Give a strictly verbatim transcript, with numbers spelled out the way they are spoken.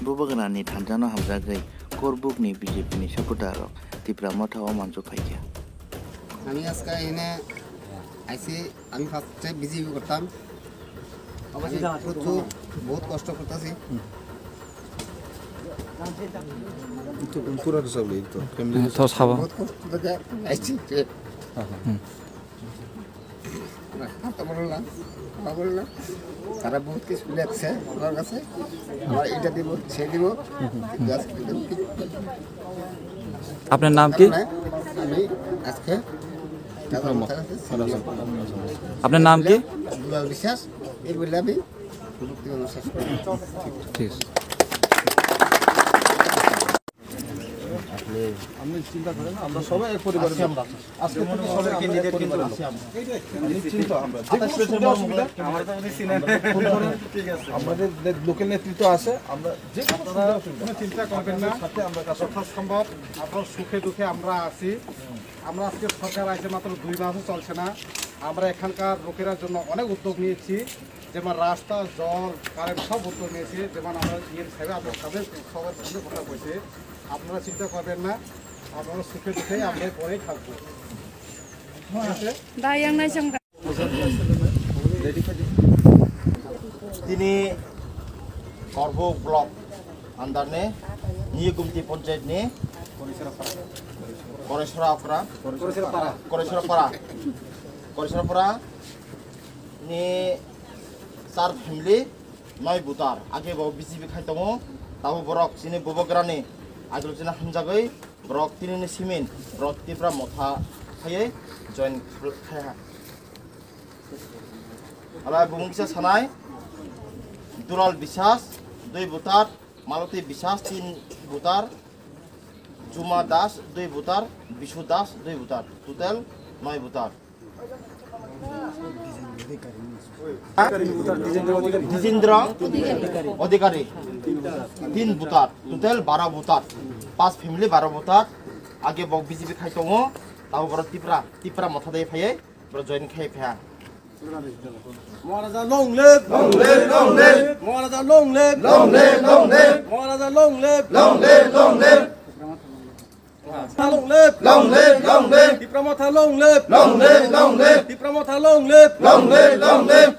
Bubagrani thanjano hamjagwi Korbukni B J P ni supporter rok Tipra Motha o manjak phaikha. আমি আজকে এখানে আইছি, আমি ফার্স্টে বিজেপি করতাম। আমি প্রচুর, বহুত কষ্ট করতেছি। তো পুরা তো সব এই তো ফ্যামিলি। হ্যাঁ, তো খাবো। বহুত কষ্ট করে আইছি। হ্যাঁ, হ্যাঁ। হুম। কথা বললাম, কথা বললাম। তারা বহুত কিছু লেখছে আমার কাছে। আমার এটা দিব, সে দিব। কিন্তু আজকে দিব কি? আপনার নাম কি? আমি আজকে আপনার নাম কি? দুলাল বিশ্বাস। এই বলে আমি শেষ করি। ঠিক আছে। আপনি চিন্তা করেন, আমরা সবাই এক পরিবারের লোক। আজকে থেকে সবাই আমরা এক পরিবারের লোক। নিশ্চিন্ত আমরা। যে কোনো সুবিধা অসুবিধা আমরা ফোন করেন। ঠিক আছে। আমাদের যে লোকাল নেতৃত্ব আছে, আমরা যে কোনো সুবিধা অসুবিধা কোনো চিন্তা করবেন না। সাথে আমরা কাজ করব। যথাসম্ভব আপনার সুখে দুঃখে আমরা আছি। আমরা আজকে সরকার আইছে মাত্র দুই মাসও চলছে না। আমরা এখানকার লোকেরা জন্য অনেক উদ্যোগ নিয়েছি, যেমন রাস্তা, জল, কারেন্ট সব উদ্যোগ নিয়েছি। যেমন আমরা ইএম সাহেব আপনার সাথে সবার সঙ্গে কথা বলছি, আপনারা চিন্তা করবেন না, আপনারা সুখে দুঃখে আমরা পরেই থাকবো। ঠিক আছে? Tini Korbuk block under ni New Gumti Panchayat ni Koresora Okra, Koresora Para, Koresora Para ni char family noi voter. Age bo B J P khai tongo, tabo borok chini Bubagrani agilchina hamjagwi borok tini ni simin borok Tipra Motha khaiwi join khai ha. Ala bumung kisa sanai, Dural Biswas, dui voter, Maloti Biswas, tin voter, Juma Das, dui voter, Bisu Das, dui voter, total noi voter. Dijendra Odhikari, tin voter, total baro voter, pas family baro voter, age bok B J P khai tongo, tabo borok Tipra, Tipra Motha dai phaiye, borok join khai pha. Maharaja long live! Long live, long live! Maharaja long live! Long live, long live! Maharaja long live! Long live, long live! Long live! Long live, long live! Tipra Motha long live! Long live, long live! Tipra Motha long live! Long live, long live!